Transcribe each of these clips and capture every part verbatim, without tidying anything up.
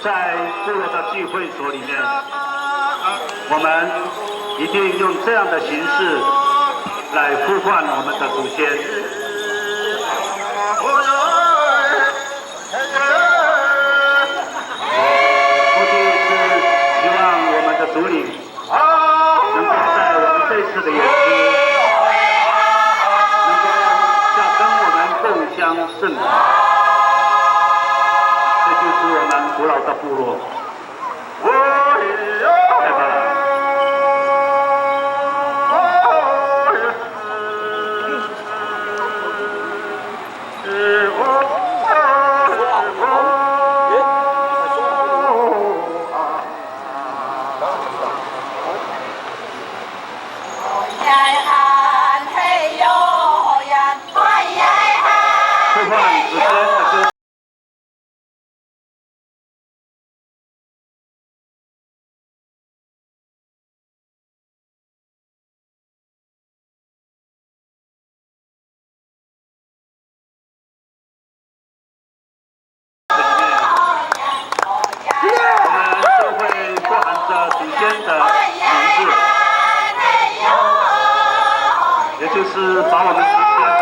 在部落的聚会所里面，我们一定用这样的形式来呼唤我们的祖先。目的是希望我们的祖灵 能够在我们这次的演出，能够要跟我们共襄盛举。这就是我们古老的部落。太棒了。 呼唤祖先的歌。 我们都会呼喊着祖先的名字，也就是把我们祖先的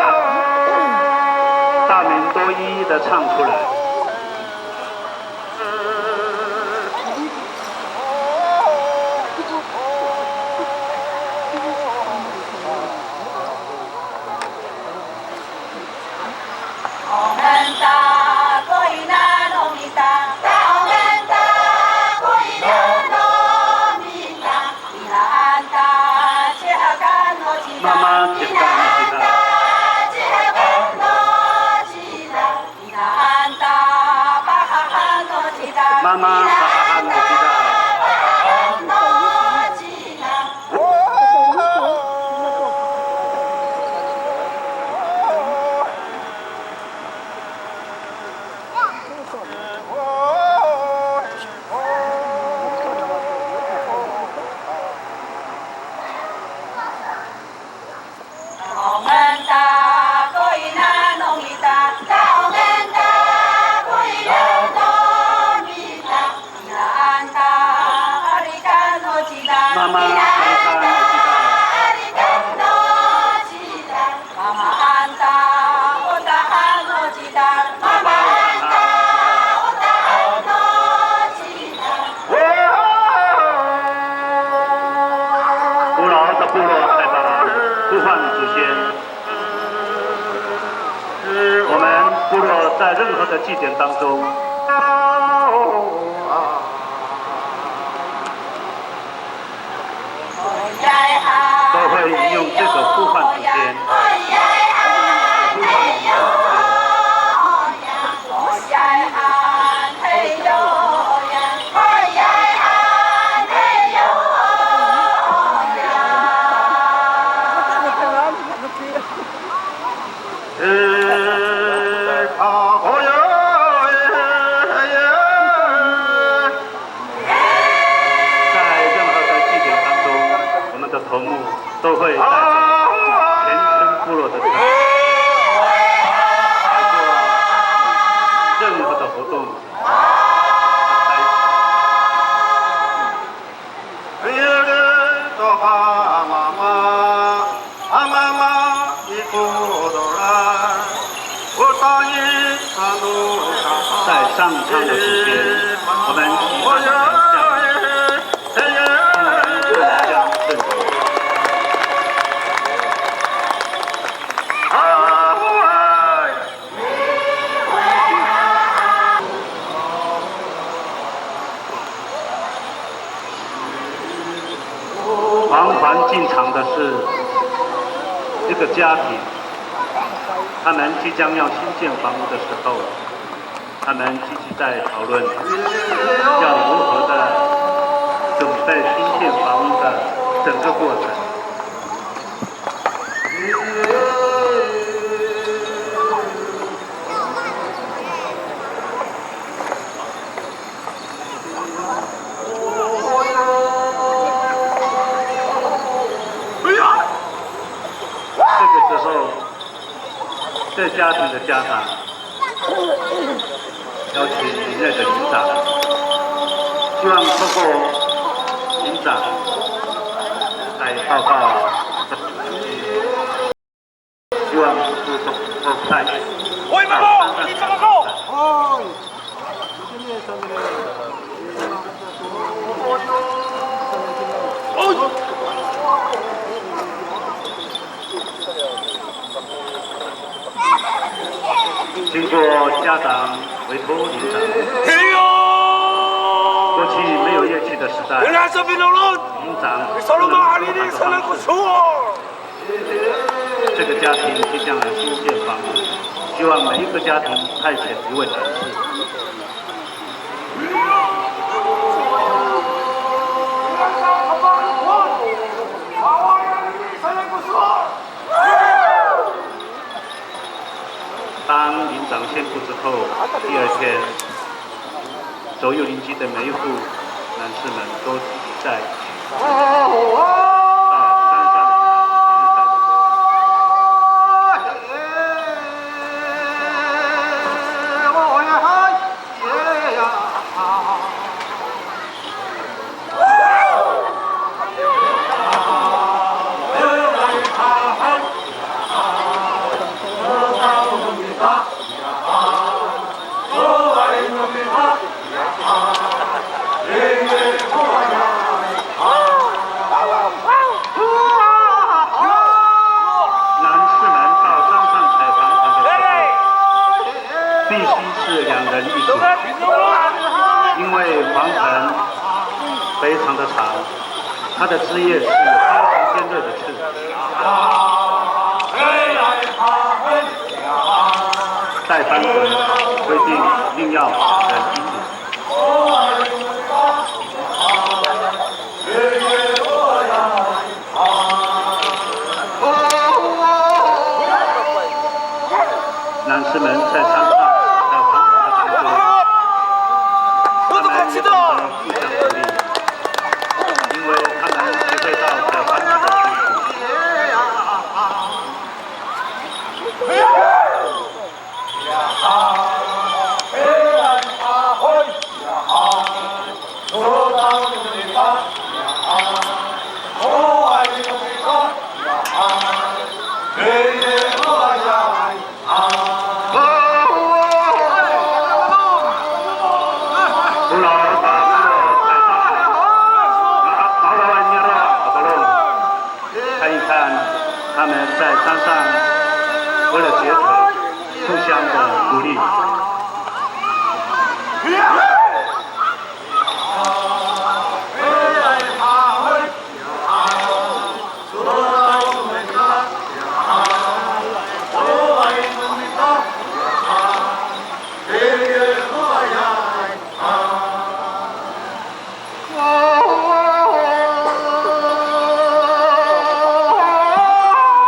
大名都一一的唱出来。 妈妈，请到那边来。 妈妈，好好好，我知道。 妈妈，妈妈，古老的部落太棒了，呼唤祖先。我们部落在任何的祭典当中， 都会用这个呼唤祖先，呼唤我们的祖先。 在任何的祭典当中，我们的头目都会带着全村部落的成员，来做任何的活动的开始。 在上苍的祖先，我们齐声向上，向上。 缓缓进场的是一个家庭，他们即将要新建房屋的时候，他们积极在讨论要如何的准备新建房屋的整个过程。 这个时候，这家庭的家长邀请里面的里长希望透过营长来报告，希望透过，透过，经过家长委托，营长，过去没有乐器的时代，营长不能说他的方式。这个家庭即将来新建房屋，希望每一个家庭派遣一位男士。 当营长宣布之后，第二天，左右邻居的每一户男士们都集体在到山上。 男士们到山上采访的时候，必须是两人一组，因为黄藤非常的长，它的枝叶是非常尖锐的刺。在山上规定一定要两人一组。 男士们在山上采访的当中，他们也懂得互相鼓励，因为他们体会到采访的辛苦。 看一看他们在山上为了解渴互相的鼓励。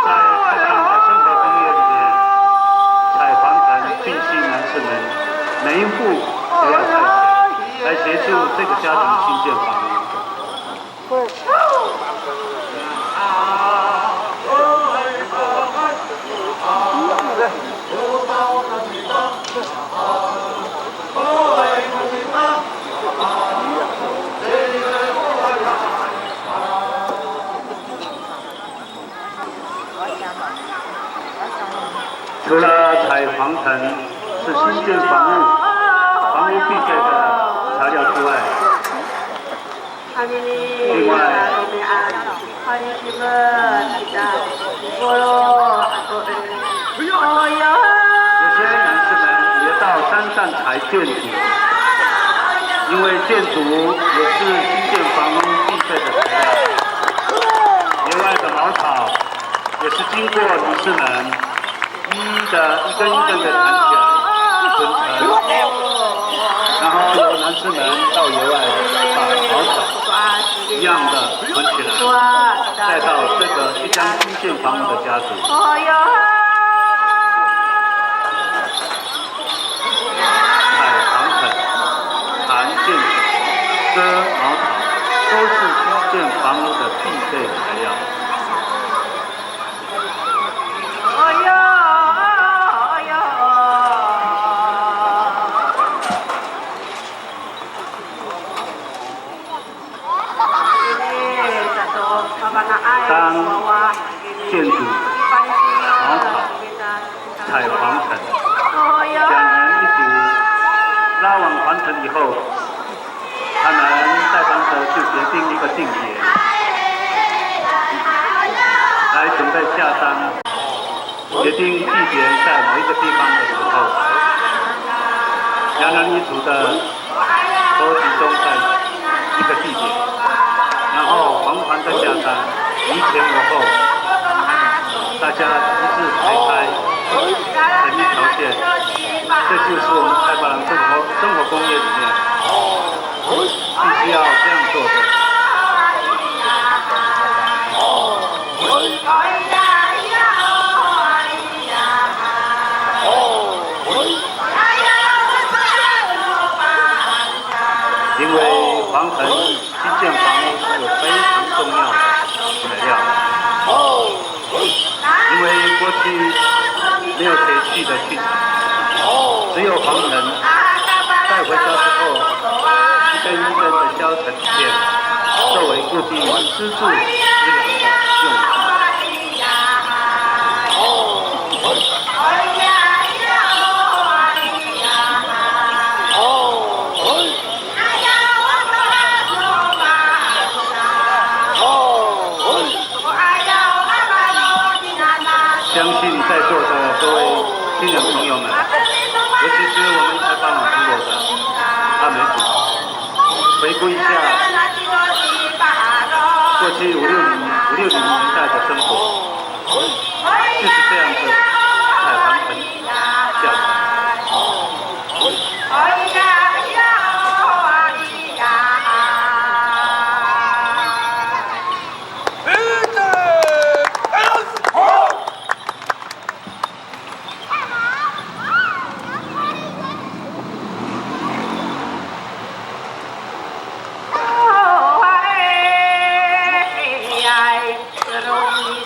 在他们的生活工业里面，采黄藤必须男士们每一户都要派遣，来协助这个家庭新建房屋。 除了采黄藤是新建房屋，房屋必备的材料之外， 另外，有些男士们也到山上采箭竹，因为箭竹也是新建房屋必备的材料。野外的茅草也是经过男士们 一个一根一根的弹起来，滚藤，然后由男士们到野外把茅草一样的捆起来，带到这个即将新建房屋的家族。采黄藤、弹箭竹、割茅草，都是新建房屋的必备材料。 哎呀，哎呀。以后，他们带同学就决定一个地点，来准备下山，决定地点在某一个地方的时候，两人一组的都集中在一个地点，然后环环的下山，无前无后，大家一字排开，成一条线。这就是我们太巴塱生活生活工业里面必须要这样做的。因为防尘基建防护是非常重要的材料。因为过去没有谁去的去，只有防尘带回家之后，一根一根的削成片，作为固定支柱之梁的用具。相信在座的各位青年朋友们，尤其是我们太巴塱部落的阿美族，回顾一下过去五六零、五六零年代的生活，就是这样子采访成下来。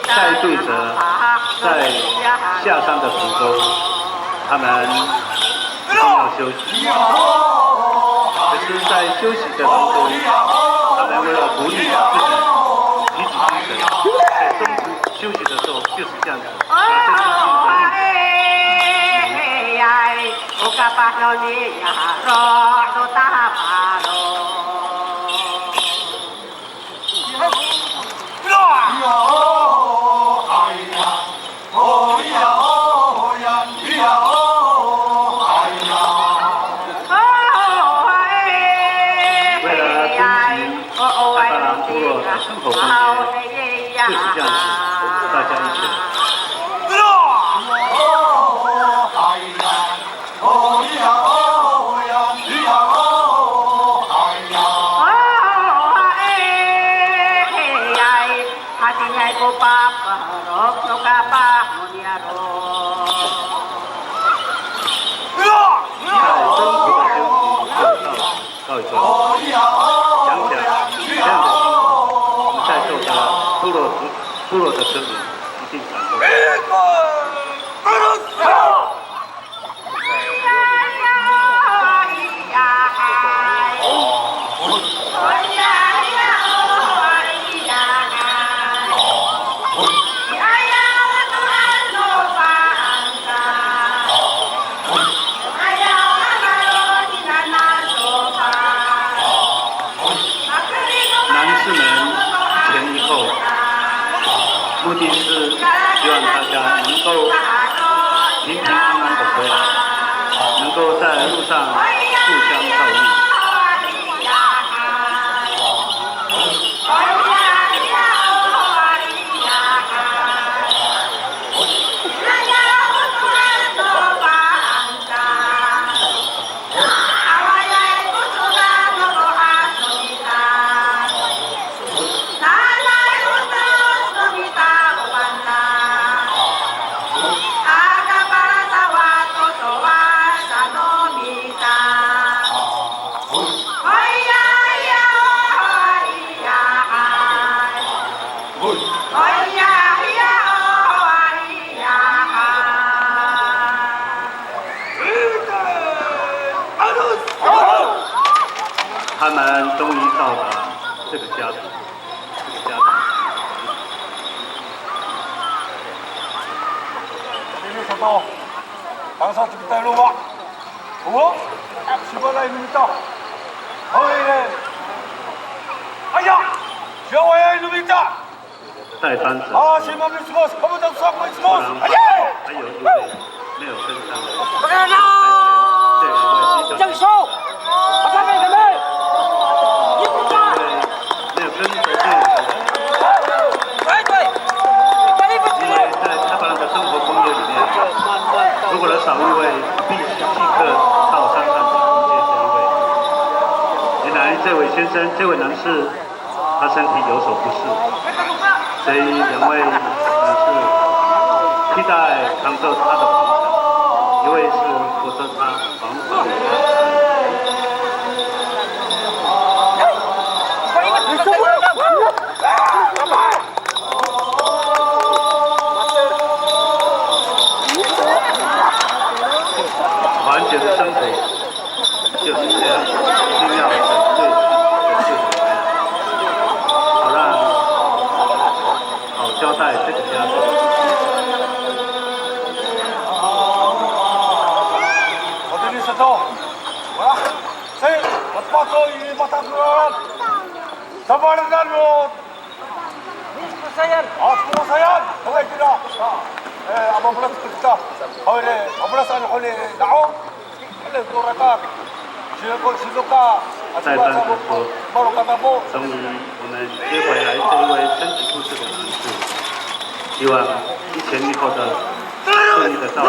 带队者在下山的途中，他们一定要休息。可是，在休息的当中，他们为了鼓励自己集体精神，在中途休息的时候就是这样子。为了遵循太巴塱部落的生活方式，就是这样子，大家一起来。在中途的休息，告一段落。想起来，这样子，我们在座的部落族、部落的村民一定感动。男士们前一后，目的是希望大家能够平平安安的回来，能够在路上互相照应。 他们终于到达这个家族，这个家族。 Bangsa kita luwa. Oway, sibalay no mita. Oway, ira. Aya, siyawayay no mita. 代班者。啊，先把你说，他们都上来说。哎呀！还有一位没有跟上的。这两位比较，将手，他们可能，没有跟上的。哎，对，因为在太巴塱的生活工业里面，如果少一位，必须即刻到山上去迎接这一位。原来这位先生，这位男士 他身体有所不适，所以两位男士替代扛着他的房子，一位是扶着他房子。团结的生活。 就是这样，一定要整队去，整队回来，好让，好交代这个家庭。Honi sato, wala, sa, mato i matakaran. Sa malina no Sayan. A, Sayan. Haway kira. E, a mamolas kita. Haway, a mamolas ano honi da'ong. Ano to raka. Sino ko, sino ka. 代班主播，终于我们接回来这一位身体不适的同事，希望一前一后的顺利的到达。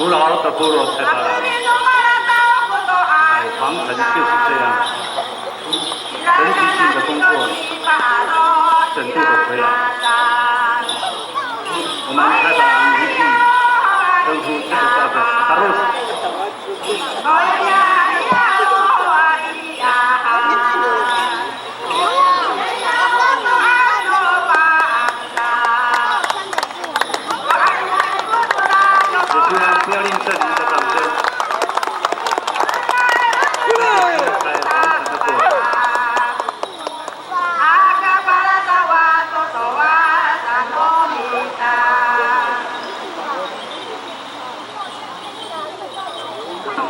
古老的部落太巴塱，哎，皇城就是这样。 整体性的工作，整度的回来。我们太巴塱民语称呼这个叫做 taros。主持人不要吝啬您的掌声。在皇城的过程。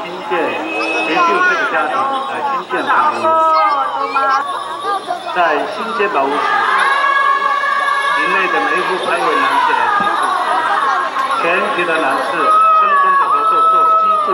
新建，协助这个家庭来新建房屋。在新建房屋时，营内的每一户派一位男士来协助，全体的男士分工的合作做基柱。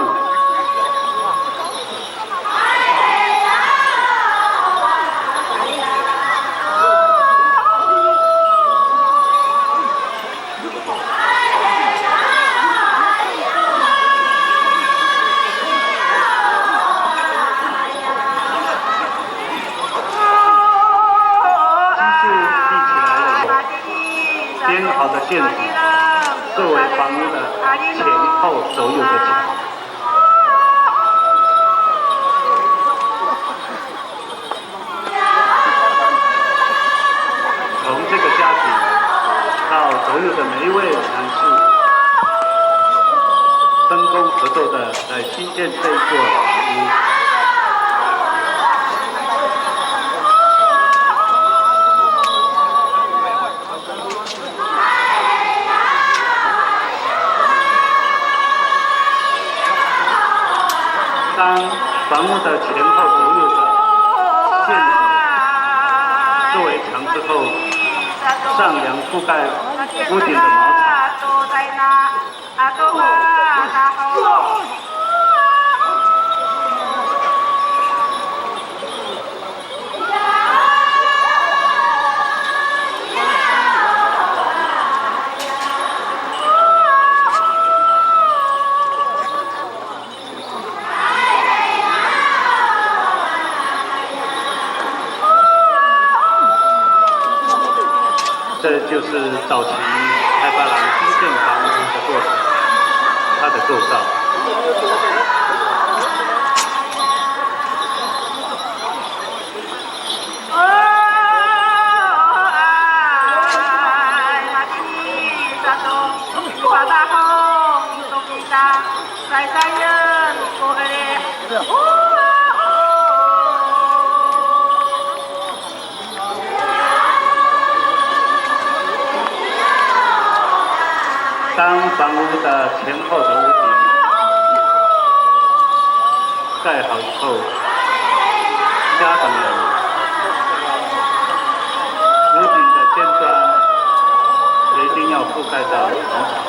基柱立起来了以后，编好的建筑作为房屋的前后左右的墙。 从这个家庭到所有的每一位男士，分工合作的来新建这一座房屋。 当房屋的前后左右的建筑作为墙之后，上梁覆盖屋顶的茅草。 这就是早期太巴塱新建房屋的过程，它的构造。 Ay, matini Patahong to kita, saysayen ko eli. 当房屋的前后的屋顶盖好以后，家的门、屋顶的尖端也一定要覆盖到茅草。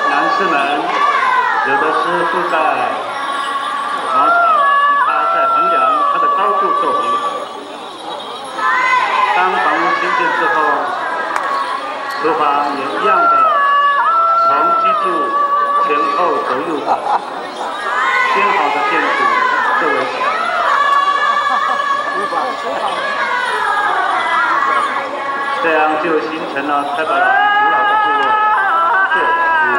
男士们，有的是覆盖茅草，其他在横梁，它的高度做平衡。 当房屋新建之后，厨房也一样的从基柱前后左右的编好的建筑作为墙。这样就形成了太巴塱古老的部落旧房屋。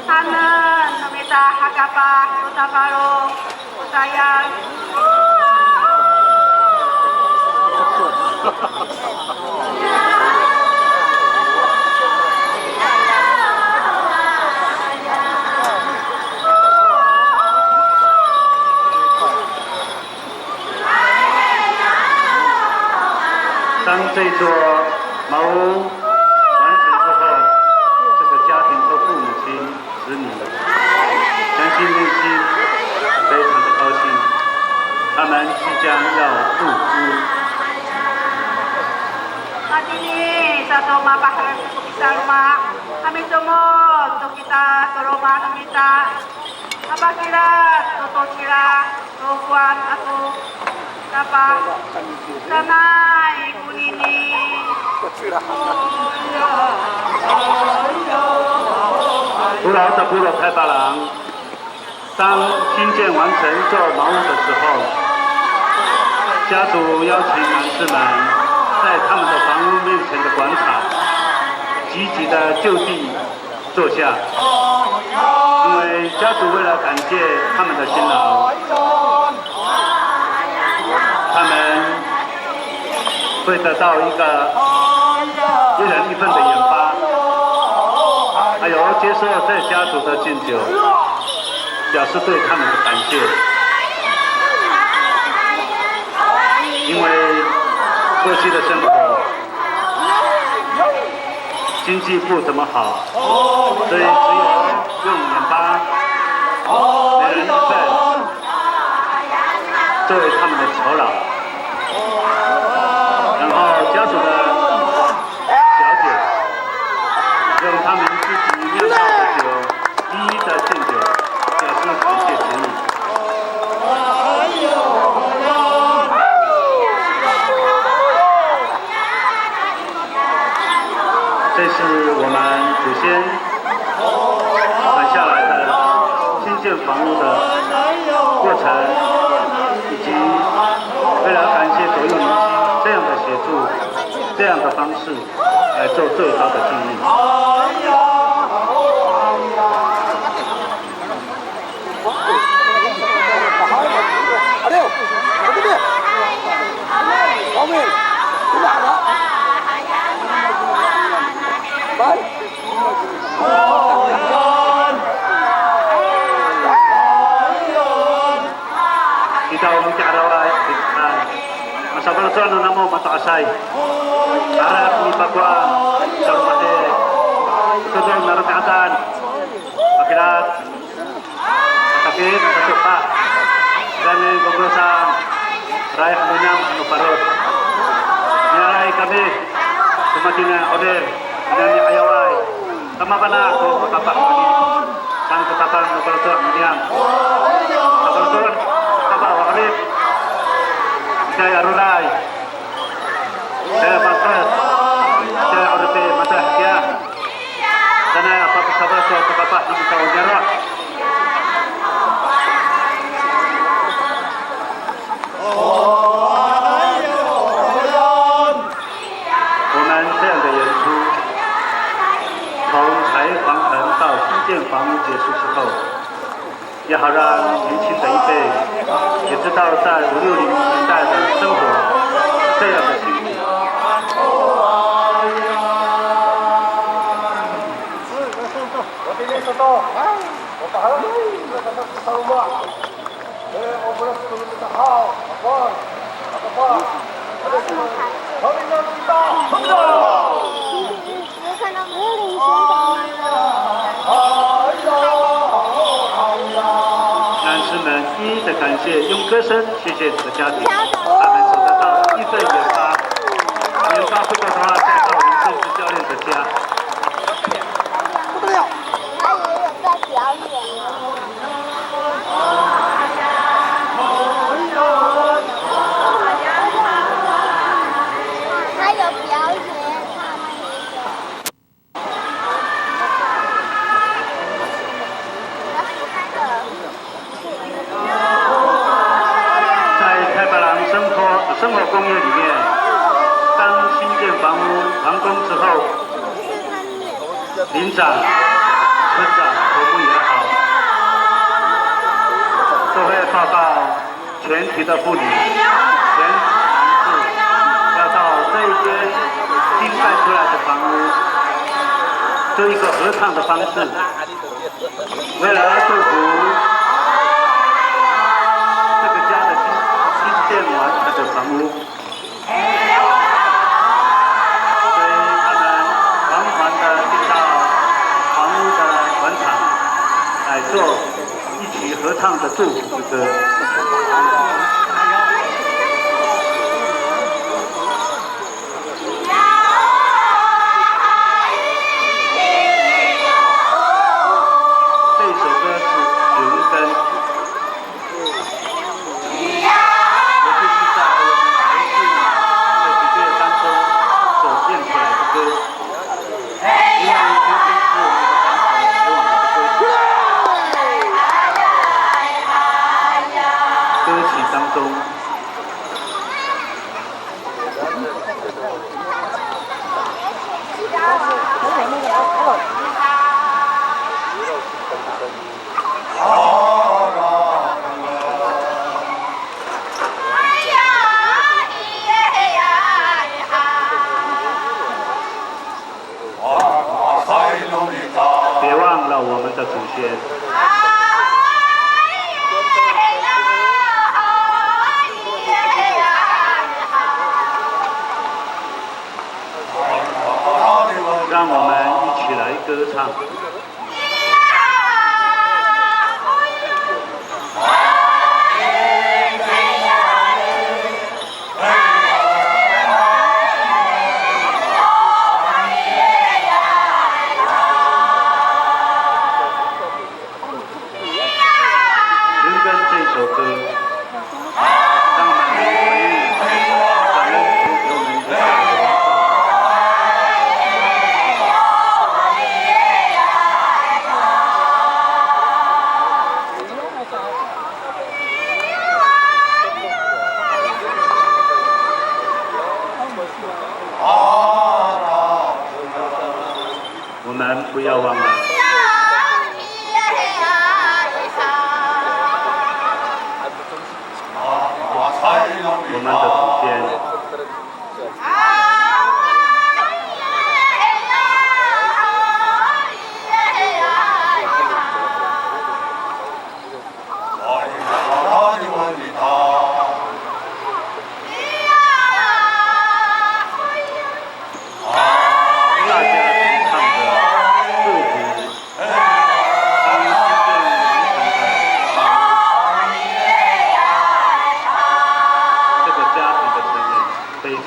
Hanen no mita hakapah to Tafalo, o Sayang. 当这座茅屋完成之后，这个家庭的父母亲、子女，相信内心非常的高兴，他们即将要入屋。 Matini sato mapaherek to kita loma', a micomod to kita to loma' no mita. Mapakira to to cila. Rokowan ato, Papa, sanay konini. 古老的部落太巴塱，当新建完成一座茅屋的时候，家族邀请男士们在他们的房屋面前的广场集体的就地 坐下，因为家族为了感谢他们的辛劳，他们会得到一个一人一份的盐巴，还有接受这家族的敬酒，表示对他们的感谢。因为过去的生活 经济不怎么好，所以只有用盐巴，每人一份，作为他们的酬劳。然后家属的小姐用他们自己酿造的酒 一一的敬酒，表示感谢之意。这是我们祖先传下来的新建房屋的过程，以及为了感谢左右邻居这样的协助、这样的方式。 来做最好的定义。Kita o miti'araway, a, masafaloco'an no namo mato'asay. Arak mipakowa, salomate, todong na romi'atan, pakilat, matakit, satoka, dani gogosang, rayah no niyam ano parod. Miaray kami, tomatini a 'orip, inani 'ayaway. Kamafana' ko kakapah kami. Saan ko tapang no faloco' no niyam. Safaloco', kapah a 'orip. Caay a roray. Caay a pasal. Caay a 'orip i matoh kiya. Sanay a papasa 我们这样的演出，从拆房门到新建房屋结束之后，也好让年轻的一辈也知道在五六零年代的生活是这样的辛苦。 男士们一一的感谢，用歌声谢谢你的家庭，他们所得到的义愤研发，研发不够的话，再到我们政治教练的家。不得了。他也有在表演啊。他有表演，他们也有。 在太白狼生活生活公约里面，当新建房屋完工之后，里长、村长、头目也好，都会报告全体的妇女、全体男士，要到这一间新盖出来的房屋做一个合唱的方式。 为了祝福这个家的新新建完成的房屋，所以他们缓缓地进到房屋的广场来做一起合唱的祝福之歌。 这首歌是寻根，也就是在我们培训的几个月当中所练出来的歌。因为寻根是我们的传统，是我们的歌曲。歌曲当中 别忘了我们的祖先。让我们一起来歌唱。 寻根这首歌，让我们回忆感恩主给我们的大恩。 我们不要忘了。 我们的祖先。 大家唱的祝福，当新建完成的这个家庭的成员，非常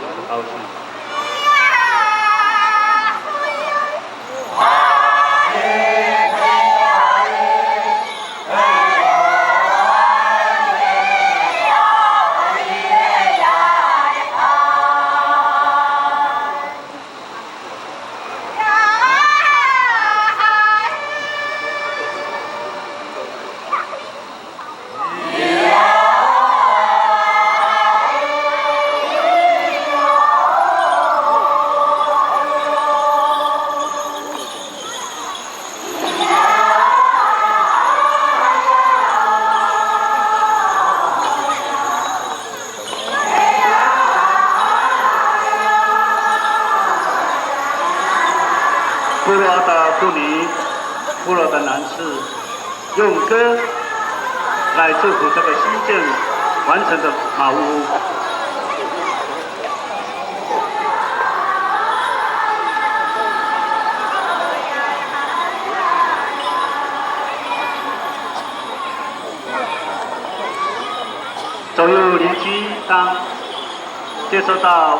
布尼部落的男士用歌来祝福这个新建完成的茅屋。总有邻居当接受到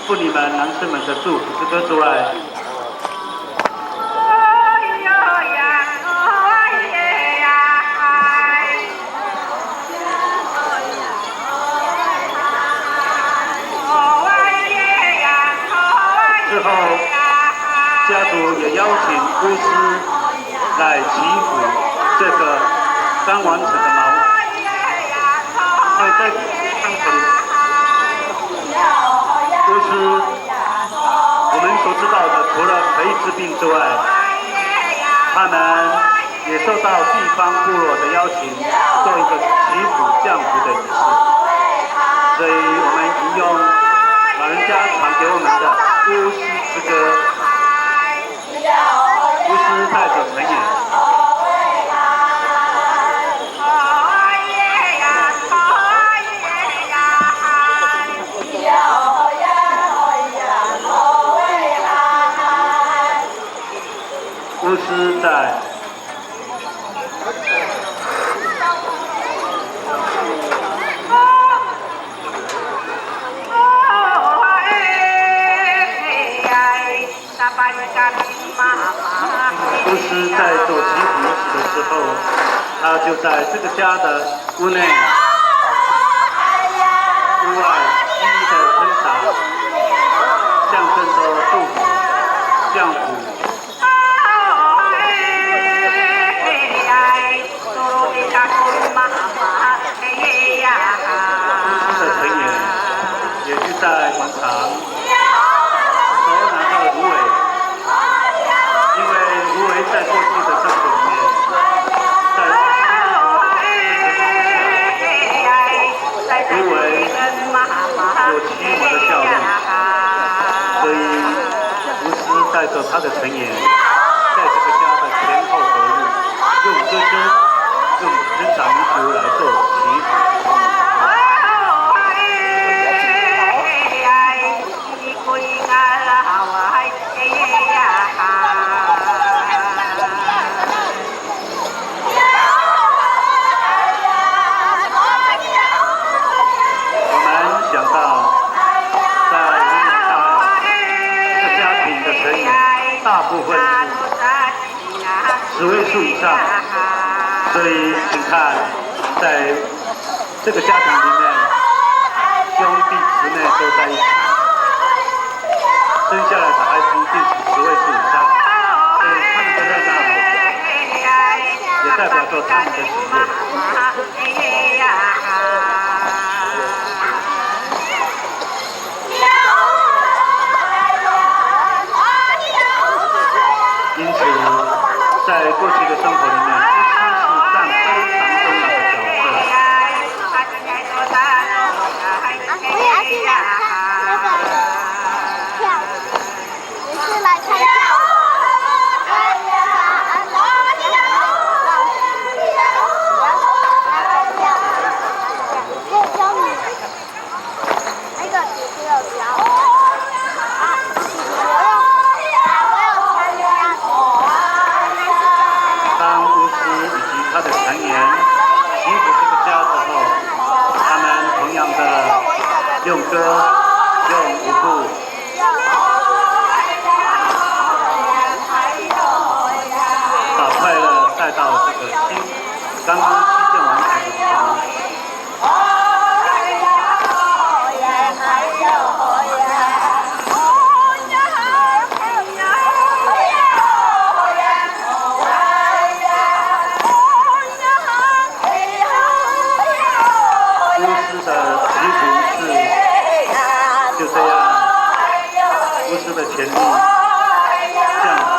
布尼们男士们的祝福之歌之外， 之后，家族也邀请巫师来祈福这个刚完成的茅屋。在这个过程里，巫师，我们所知道的，除了可以治病之外，他们 也受到地方部落的邀请，做一个祈福降福的仪式。所以我们引用老人家传给我们的巫师之歌，巫师带着成员。 巫师在。 巫师在做祈福仪式的时候，他就在这个家的屋内、屋外一一的喷洒，象征着祝福、降福。 的成员也是在广场手拿着芦苇，因为芦苇在过去的生活里面，在芦苇有驱魔的效力，所以巫师带着他的成员，在这个家的前后左右，用歌声，用喷洒泥球来做祈福。 我们想到，在云南大这家庭的成员，大部分是十位数以上，所以请看，在这个家庭里面，兄弟姊妹都在一起。 生下来的孩子一定是十位数以上，所以他们的热闹也代表着他们的喜悦。因此，在过去的生活里面，巫师是占非常重要的角色。 当巫师以及他的成员祈福这个家之后，他们同样的用歌、用舞步，把快乐带到这个新，刚刚新建完成的房屋。 巫师的祈福是就这样，巫师的权力这样子。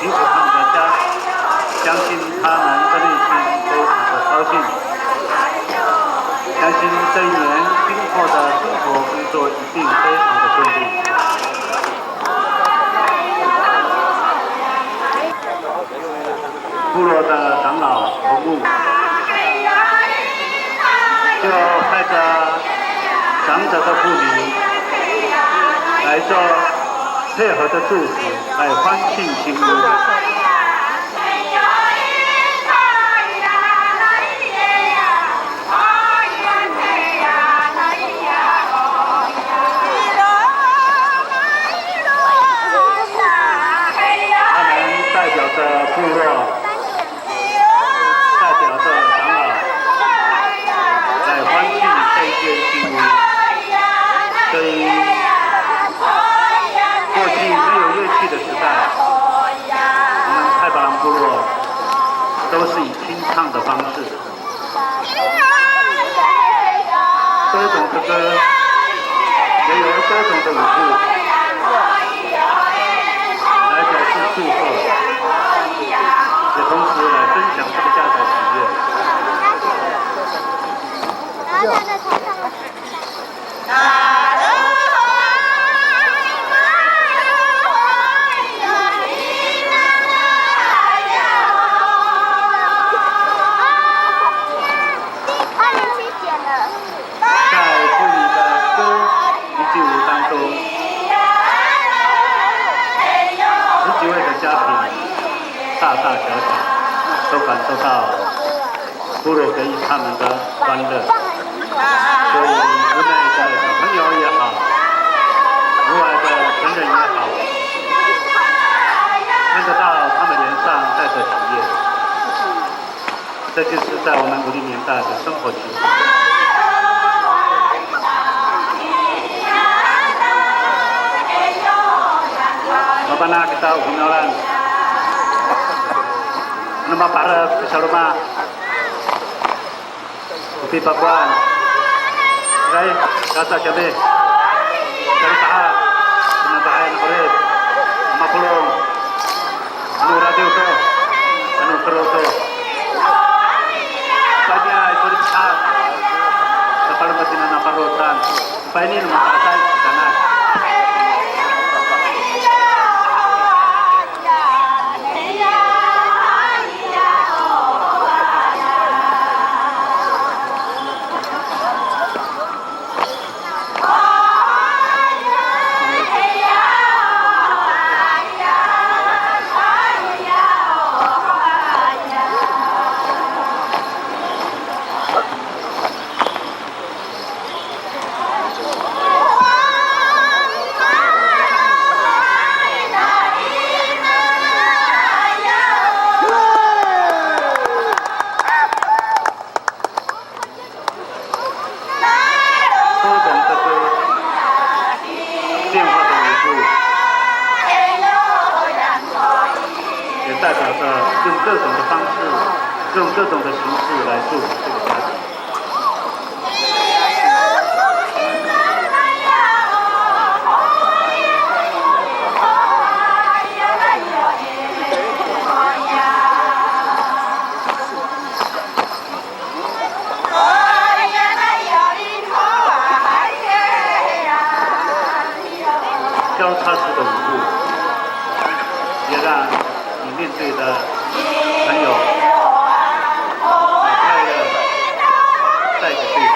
辛苦他们的家，相信他们的内心非常的高兴。相信这一年辛苦的生活工作一定非常的顺利。部落的长老头目就带着长者的妇女来做配合的祝福，来欢庆新屋。 他们代表着部落，代表着长老，来欢庆这一间新屋。所以，过去没有乐器的时代，我们太巴塱部落都是以清唱的方式。 多种的歌，也有多种的舞步，来表示祝贺，也同时来分享这个家的喜悦。 在妇女的歌以及舞当中，十几位的家庭，大大小小，都感受到部落给予他们的欢乐。所以，无奈的小朋友也好，无奈的成人也好，看得到他们脸上带着喜悦。 这就是在我们五零年代的生活情景。Mafana' kita o finawlan. Ano mapaherek ko saloma'. O pipakowan. Iray, kasa kiyami. Kami taha. Kami taha, ano, 'orip. Mapolong. Ano radiw to, ano kero to. Payni a, ito di pisa. Sa palemed tina na parotan. Payni no mato'asay kita na. 不同的歌，变化的舞步，也代表着用各种的方式，用各种的形式来祝福这个家庭。 交叉式的舞步，也让你面对的朋友把快乐带给对方。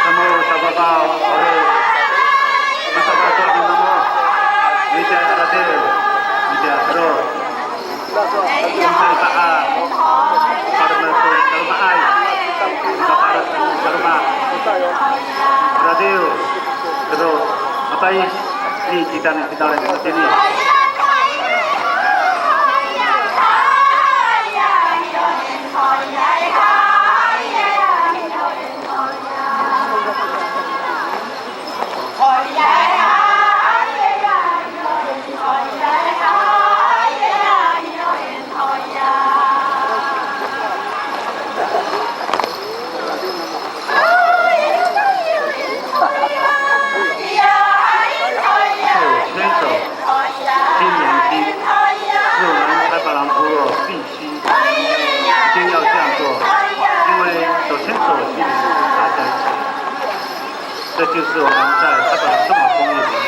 Namo sa Papa, ore, masakatoh namo, mitiya radiw, mitiya tero. Radiw, tero, mapay, ni kita ni kita rin matini. 是我们在这个生活公寓里面。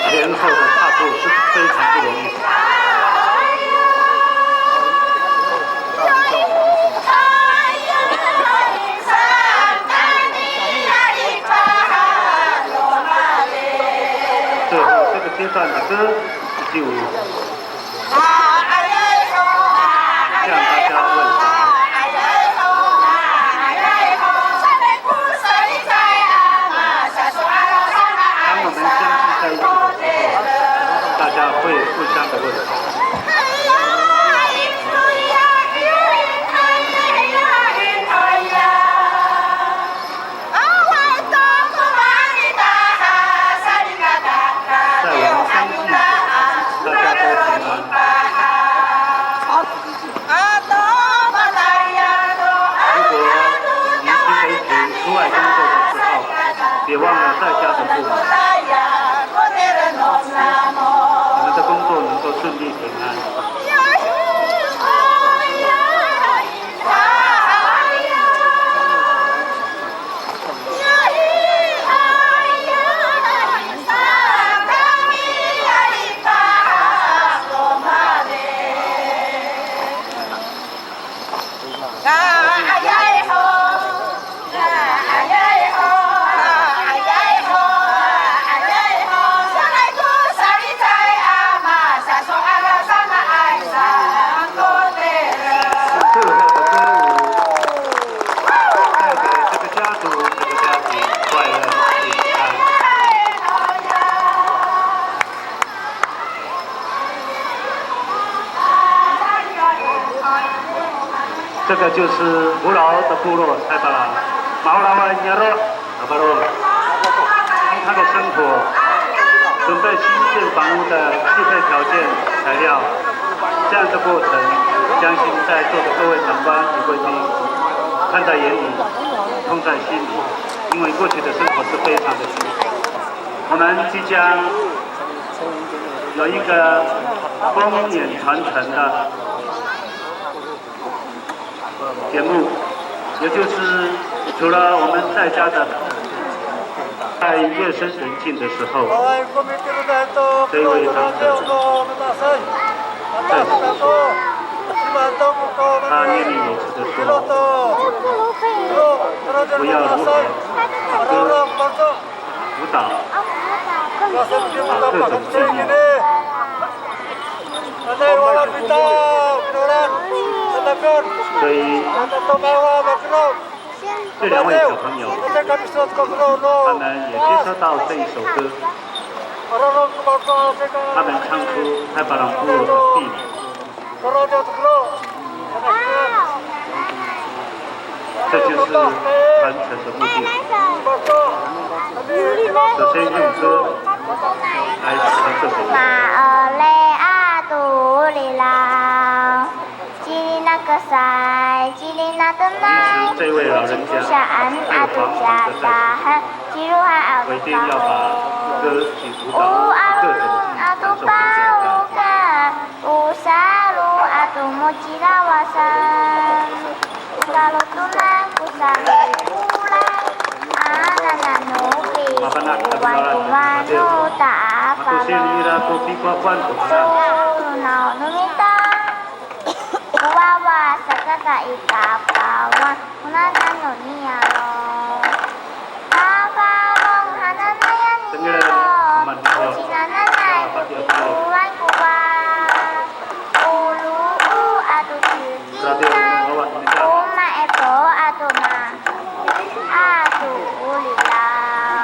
前后的踏步是非常不容易的。 最后这个阶段的歌，第五，向大家问好。当我们相聚在一起的时候，大家会互相的问好。 在我们相聚，大家都平安。如果您今天出外工作的时候，别忘了在家的父母。你们的工作能够顺利平安。 祝贺的歌舞带给这个家族、这个家庭快乐平安。 这个就是古老的部落，太巴拉，马乌拉万尼亚罗，阿巴罗，他的生活，准备新建房屋的适配条件、材料，这样的过程，相信在座的各位长官与贵宾看在眼里，痛在心里，因为过去的生活是非常的辛苦。我们即将有一个丰年传承的 节目，也就是除了我们在家的，在夜深人静的时候，这一位长者在此，他念念有词地说，不要如何 舞蹈，啊，各种技艺。所以，这两位小朋友，他们也接收到这一首歌，他们唱出太巴塱部落的地名。 这就是传承的目的。首先用歌来传授给大家。Ma'olay ato lilaw, cilin a kesay, cilin a tenay, 其实这位老人家，还有黄黄的在场，我一定要把歌曲舞蹈各种技艺传授给大家。 O salo ato mocilawasan, o salo to nako sarikolay, a nananopi, o wawa no ta'afawan, to naw no mita, o wawa saka i ta'afawan. O nanay no niyaro'. Mafalong hananay a niyaro'. O cinananay ko tilowan ko wa. O loo' ato cikinang. O maepo ato ma. Ato o lilaw.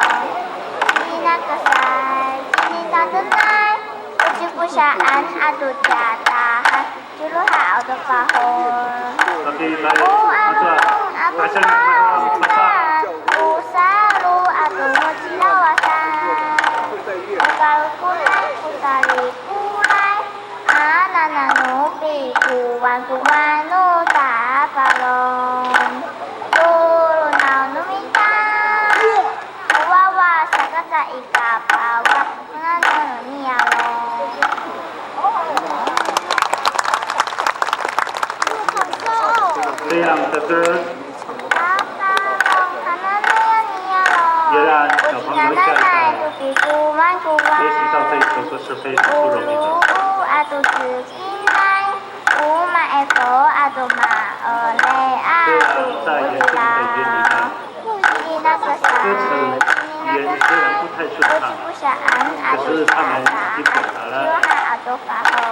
Cinakasay, cinitatenay. O ciposiyaan ato ciyatahan. Ciloha ato pahol. O ato, ato pahol, o salo ato mocilawasan. O kalokonan ko sarikolay, a nananopi ko wawa no ta'afawan. Tolonaw no mita, 这样的歌，也让小朋友下一代学习到这一首歌是非常不容易的。虽然在原住民的语言里面，歌词语言虽然不太顺畅，可是他们已经表达了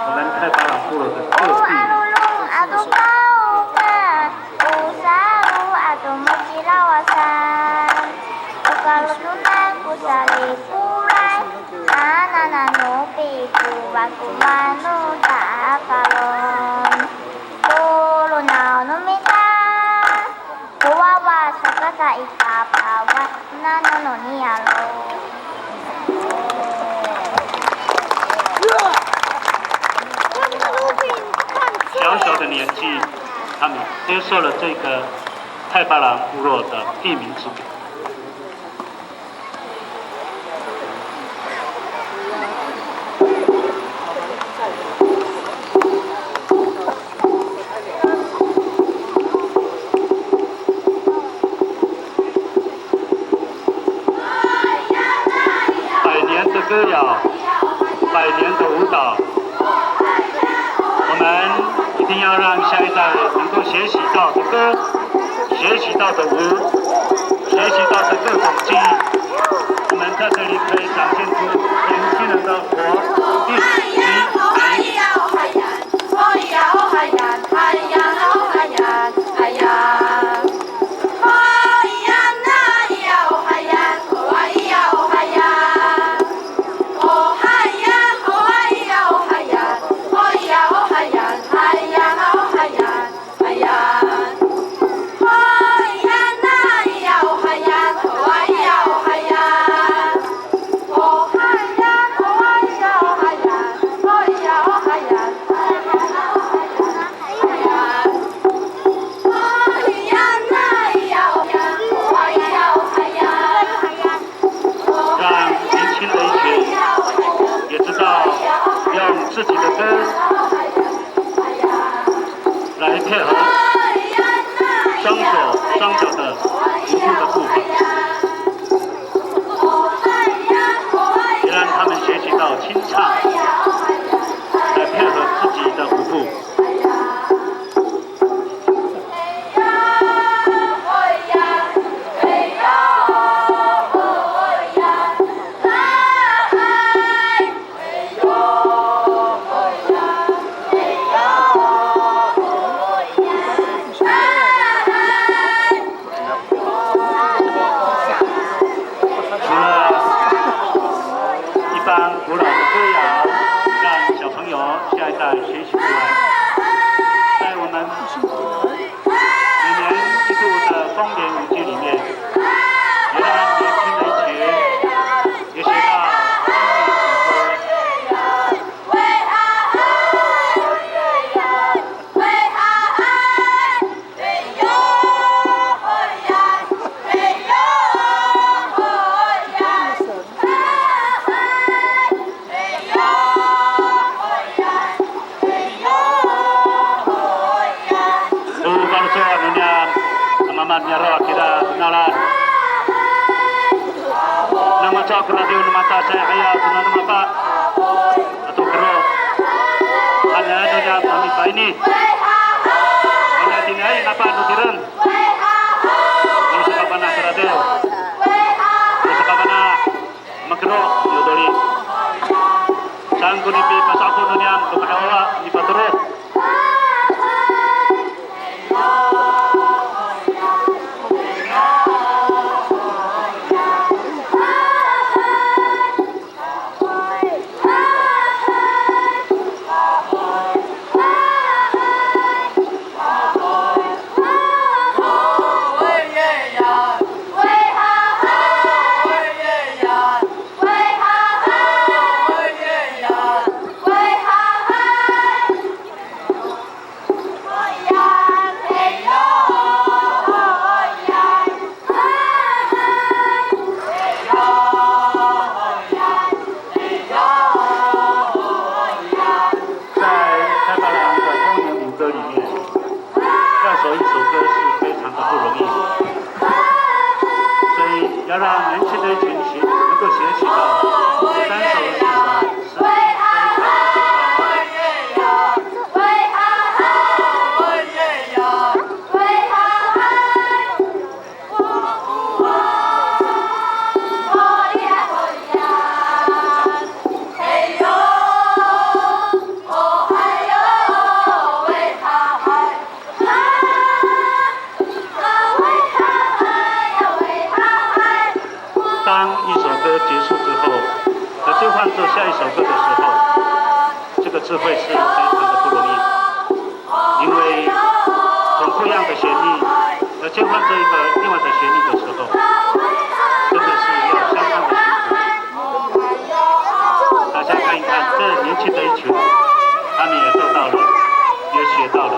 我们太巴塱部落的个性。小小的年纪，他们接受了这个太巴塱部落的地名之名。 百年的歌谣，百年的舞蹈，我们一定要让下一代能够学习到的歌，学习到的舞，学习到的各种技艺。我们在这里可以展现出年轻人的活力、激情。让年轻的一群也知道用自己的歌来配合双手双脚的舞步的步伐，也让他们学习到清唱，来配合自己的舞步。 除了一般古老的歌谣，让小朋友下一代学习之外，在我们一年一度的丰年舞剧里面，也让年轻的一群也学到丰年舞歌。 O faloco' no niyam, a mamaan niyaro' kira kenalan. Namaca ko radiw no mata sa i 'ayaw to nano mapa ato kero. Ano niyam a mipaini. Ano tiniay napa no tireng. Ano sakafana' ko radiw. Ano sakafana' Makero, yo doli. Saan ko nipipasa'opo no niyam to kahiwawa, nipatoro. 一首歌结束之后，再切换做下一首歌的时候，这个智慧是非常的不容易，因为从不一样的旋律，再切换做一个另外的旋律的时候，真的是要相当的辛苦。大家看一看，这年轻的一群，他们也做到了，也学到了。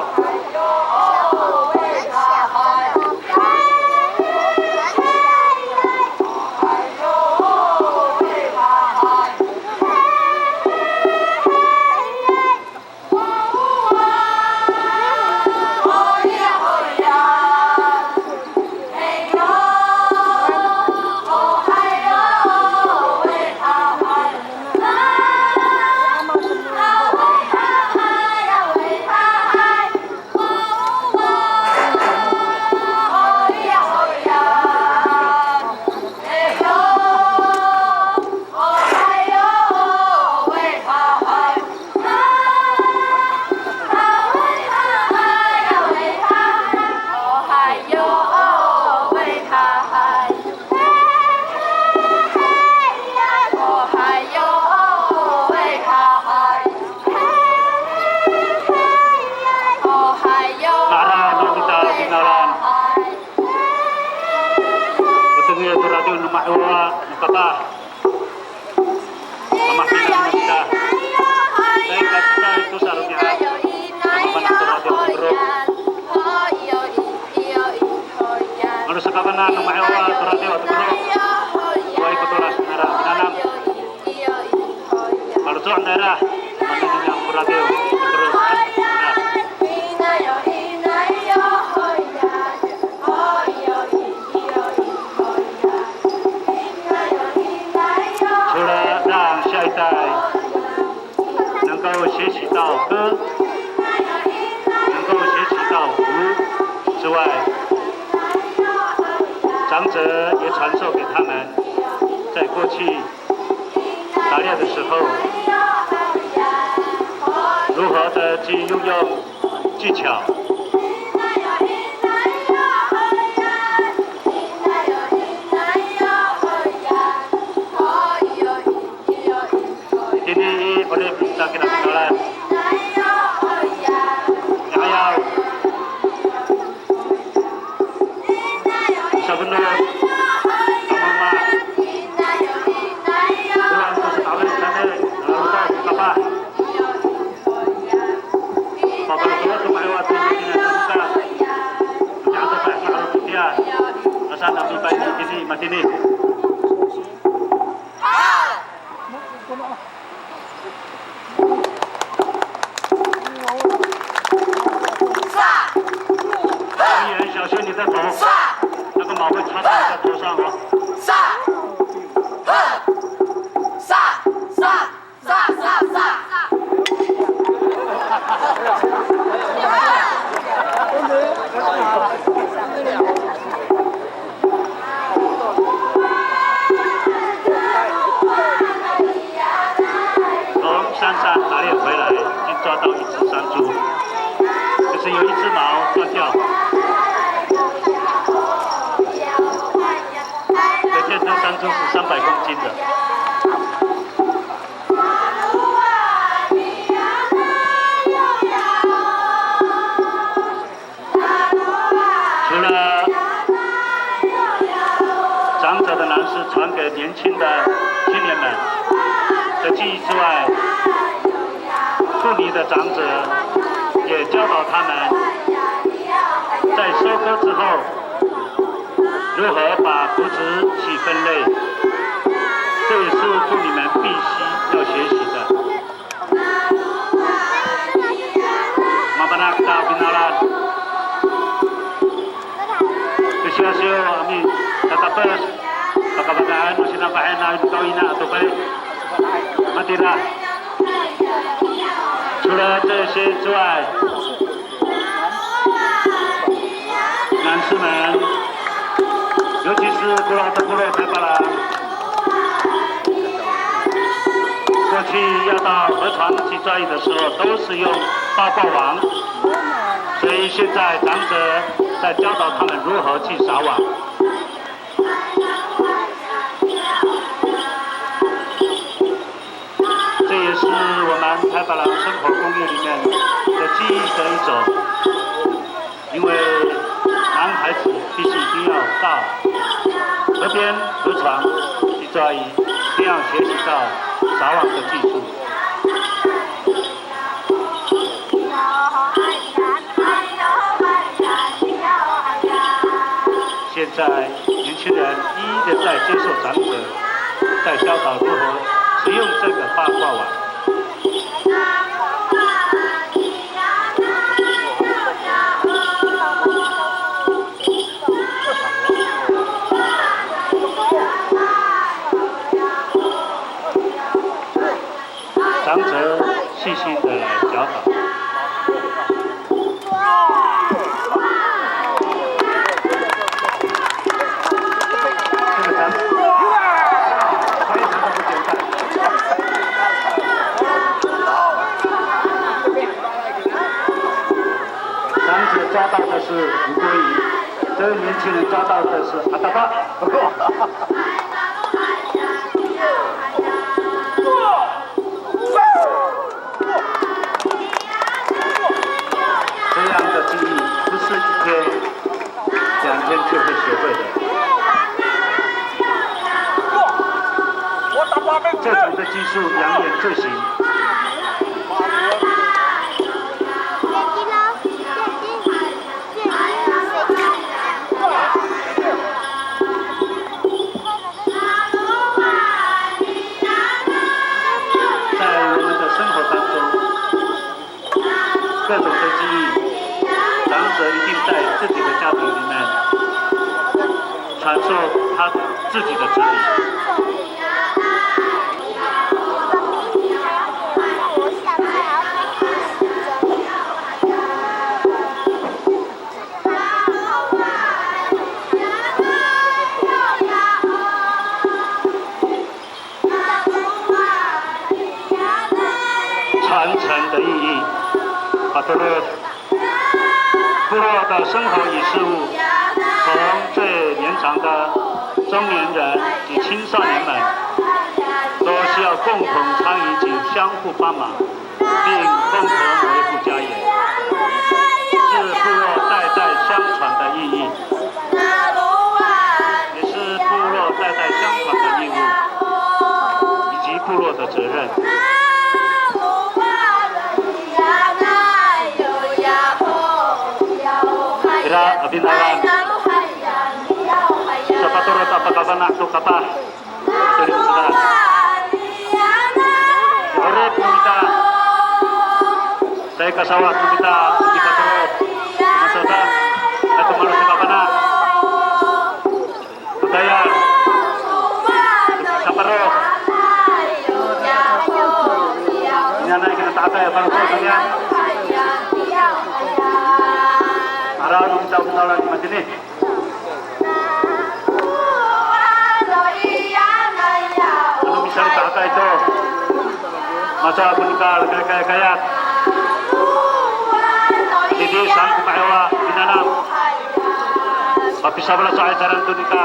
Mara no mita finawlan. O tengil to radiw no mahiwa, no kapah. Mamahina no mita. Caay ka cecay to sa romi'ad. Mafana' to radiw no kerok. Ano sakafana' no mahiwa to radiw no kerok. Awaay ko tolas nara minanam. Maloco' nara, manini niyam ko radiw, terus, nara. 除了让下一代能够学习到歌，能够学习到舞之外，长者也传授给他们在过去 打猎的时候，如何的去运用技巧。Itini i 'orip sa kira finawlan. Mi'ayaw. Sabenod, kamama, pulang to sa tawid sanay, lalota' to kapah. Pakalotolo to mahiwa to matini a congka. Matiya to pa, ma'orop itiya. Asa nami pa ini, matini, matini. 小心你的头，那个毛会插到你的头上哦。 从山上打猎回来，已经抓到一只山猪，可是有一只毛断掉，可见这山猪是三百公斤的。 除了长者的男士传给年轻的青年们的技艺之外，妇女的长者也教导他们，在收割之后如何把谷子去分类，这也是妇女们必须要学习的。 Mafana' kita finawlan. Sisiw, sisiw, amin. Tatapos. Pakapakaan, masinapahen, na ito ina, ato pay. Matira. 除了这些之外， 男士们，尤其是古老的部落台巴人，过去要到河床去抓鱼的时候，都是用八卦网，所以现在长者在教导他们如何去撒网。是我们太巴塱生活工业里面的记忆的一种，因为男孩子必须一定要到河边河床去抓鱼，一定要学习到撒网的技术。 现在年轻人一一的在接受长者，在教导如何使用这个八卦碗。 长者细心的来教导。这个长者非常的不简单。长者抓到的是吴郭鱼，这位年轻人抓到的是阿达巴。 这样的技艺不是一天两天就会学会的。这种的技术养眼最行。 在我们的生活当中，各种的记忆，长者一定在自己的家庭里面传授他自己的子女。 传承的意义。Patorod, 部落的生活与事务，从最年长的中年人及青少年们，都需要共同参与及相互帮忙，并共同维护家园，是部落代代相传的意义。 也是部落代代相传的义务，以及部落的责任。Ira a finawlan, sapatorod a pakafana' to kapah, ato rimeselay. Orip no mita, caay kasawa no mita, mita to, masasan, ato malosakafana'. Tayal, saparok. Inianay kina ta'akay a paroko kaniyan. Araw no mita o finawlan i matini. Ano misalikaka to, maca ko nika kayakayat. Tidi saan ko ma'iwa minanam. Papisafaloco'ay caran to nika,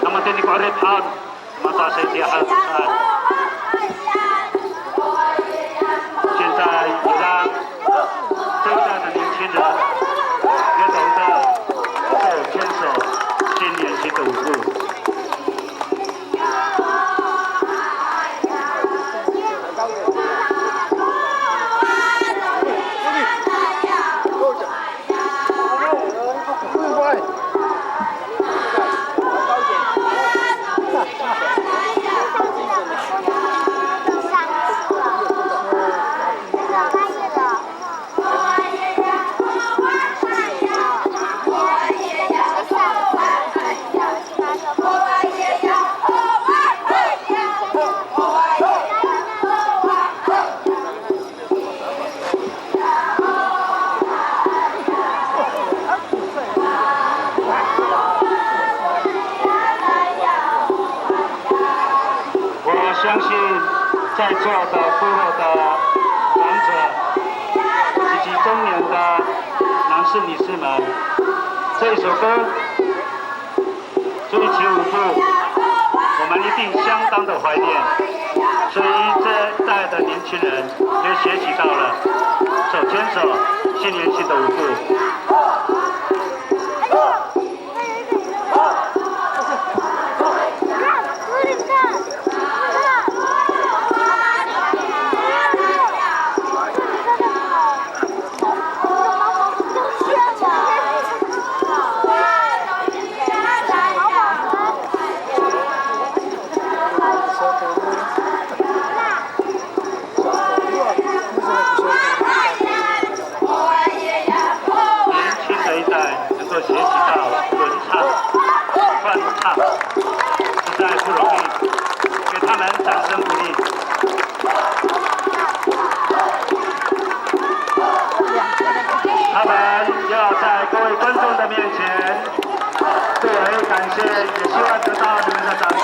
namatini ko 'orip haw. 现在有了这样的年轻人，也懂得手牵手，心连心的舞步。 我相信在座的部落的长者以及中年的男士、女士们，这首歌 这一曲舞步，我们一定相当的怀念，所以这一代的年轻人也学习到了手牵手、心连心的舞步。年轻的一代能够学习到轮唱、换唱，实在不容易，给他们掌声鼓励。他们要在各位观众的面前 作为感谢，也希望得到你们的掌声。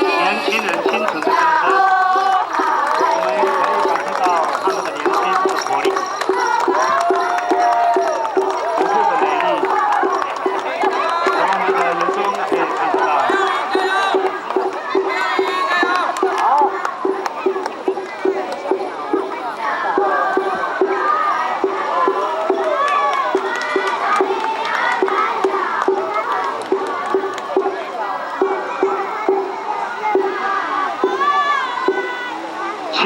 年轻人清脆的歌声，我们可以感受到他们的年轻和活力。 不错的美丽，从我们的眼中可以看得到。请。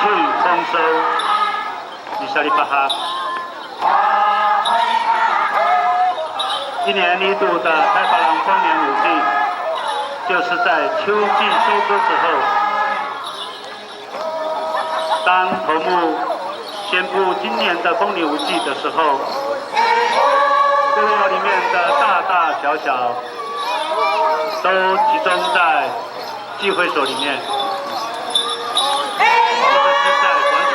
庆丰收。 Misalipahak. 一年一度的太巴塱丰年舞祭，就是在秋季收割之后，当头目宣布今年的丰年舞祭的时候，部落里面的大大小小都集中在 聚会所里面，或者是在广场。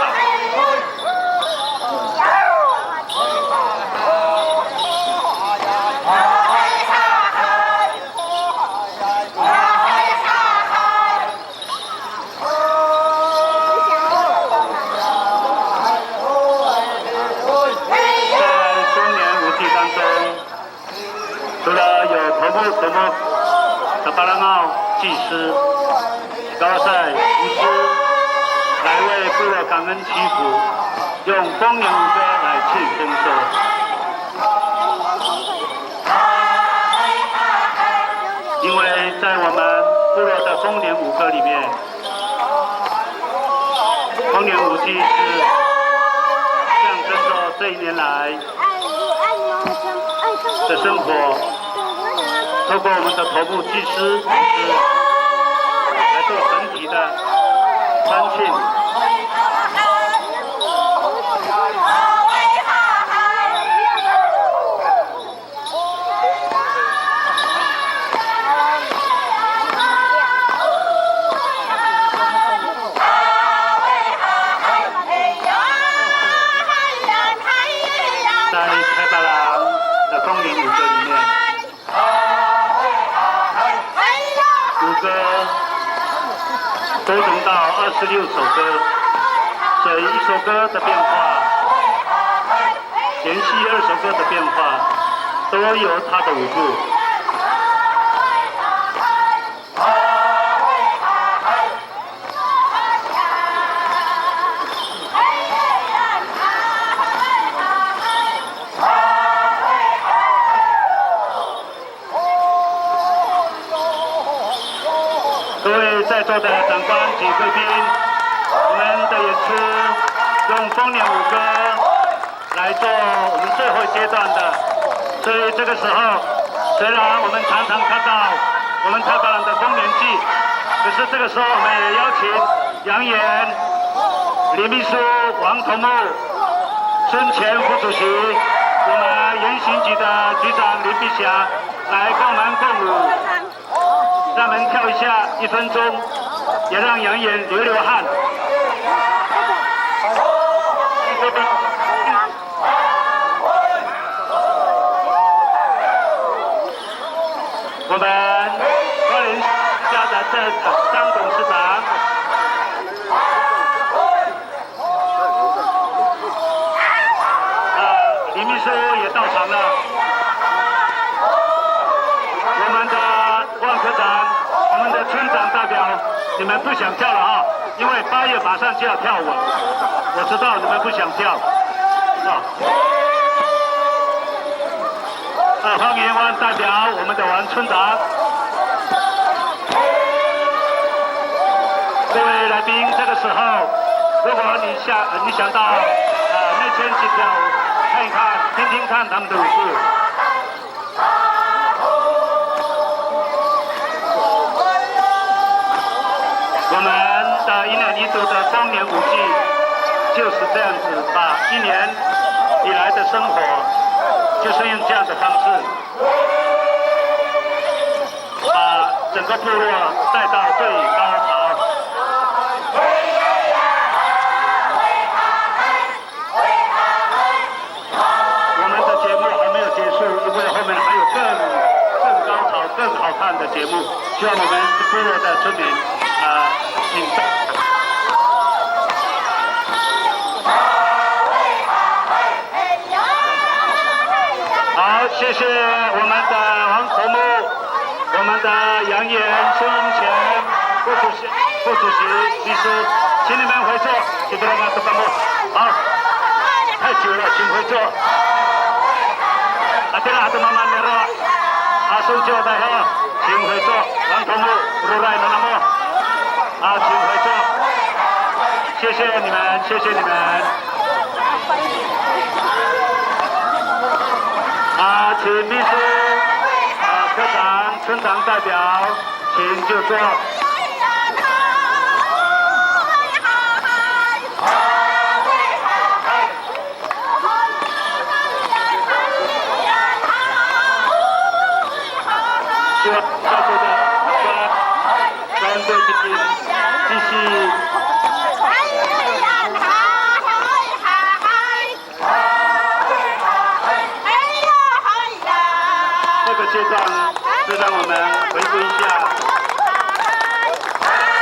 在丰年舞祭当中， 除了有头目、头目、tapalangaw、祭司、kawasay、牧师来为部落感恩祈福，用丰年舞歌来庆丰收。因为在我们部落的丰年舞歌里面， 丰年舞祭是象征着这一年来的生活，透过我们的头目祭司、牧师来做整体的欢庆。 在太巴塱的丰年舞歌里面，舞歌多达到二十六首歌，所以一首歌的变化， 连续二首歌的变化都有它的舞步。在座的长官及贵宾，我们的演出用丰年舞歌来做我们最后阶段的，所以这个时候，虽然我们常常看到我们太保郎的丰年祭，可是这个时候我们也邀请杨岩、李秘书、王头目、孙乾副主席，我们原刑局的局长林碧霞来跟我们共舞。 让我们跳一下，一分钟，也让杨岩流流汗。我们花莲县的镇长张董事长。 呃，李秘书也到场了。我们的万科长，我们的村长代表，你们不想跳了啊？因为八月马上就要跳舞了，我知道你们不想跳。啊。 呃，欢迎王代表，我们的王村长。各位来宾，这个时候，如果你想，你想到，呃，内村去跳舞，看一看，听听看他们的舞步。 我们的一年一度的丰年舞祭就是这样子，把一年以来的生活，就是用这样的方式，把整个部落带到最高潮。 我们的节目还没有结束，因为后面还有更，更高潮、更好看的节目，希望我们部落的村民，啊，请上。好，谢谢我们的王头目。 我们的杨岩、孙乾、副主席、副主席、秘书，请你们回座，请你们回座。好，太久了，请回座。啊，对了，都慢慢的了。啊，送酒的哈，请回座。王头目，roray no namo。啊，请回座。谢谢你们，谢谢你们。 啊，请秘书，啊，科长、村长代表，请就座。希望在座的长官、长辈继续。 这个阶段是让我们回顾一下，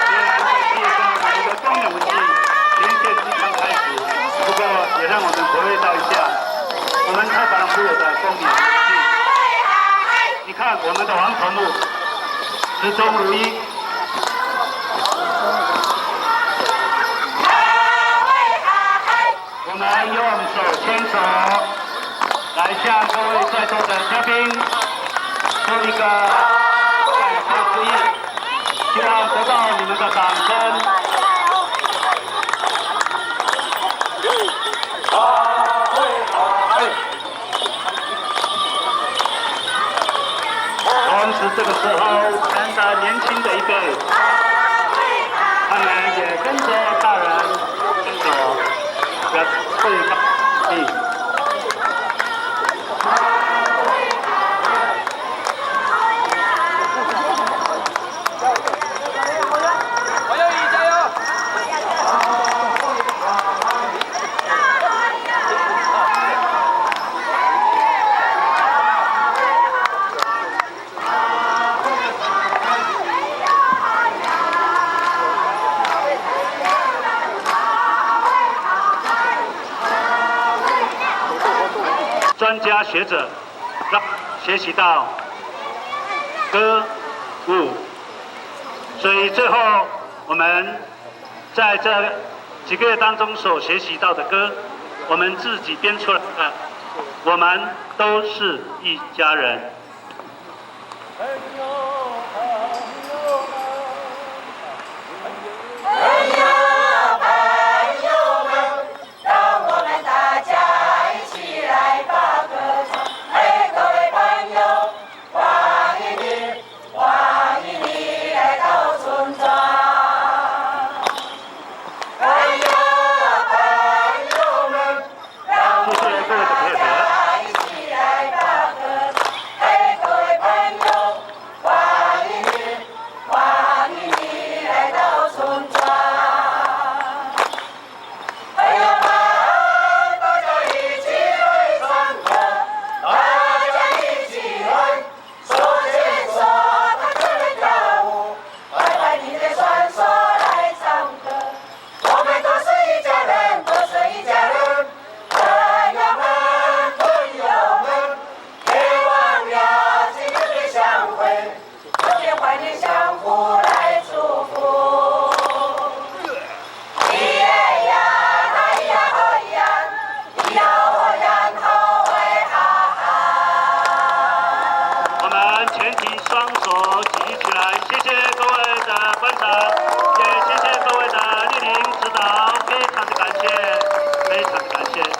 虽然这个阶段我们的丰年祭前线即将开始，不过也让我们回味到一下我们太保部落的丰年祭。你看，我们的王头目始终如一。 我们用手牵手来向各位在座的嘉宾说一个感谢之意，希望得到你们的掌声。 同时，这个时候，我们的年轻的一辈，他们也跟着大人走，要对抗力。 专家学者让学习到歌舞，所以最后我们在这几个月当中所学习到的歌，我们自己编出来的，我们都是一家人。请双手举起来，谢谢各位的观赏，也谢谢各位的莅临指导，非常的感谢，非常的感谢。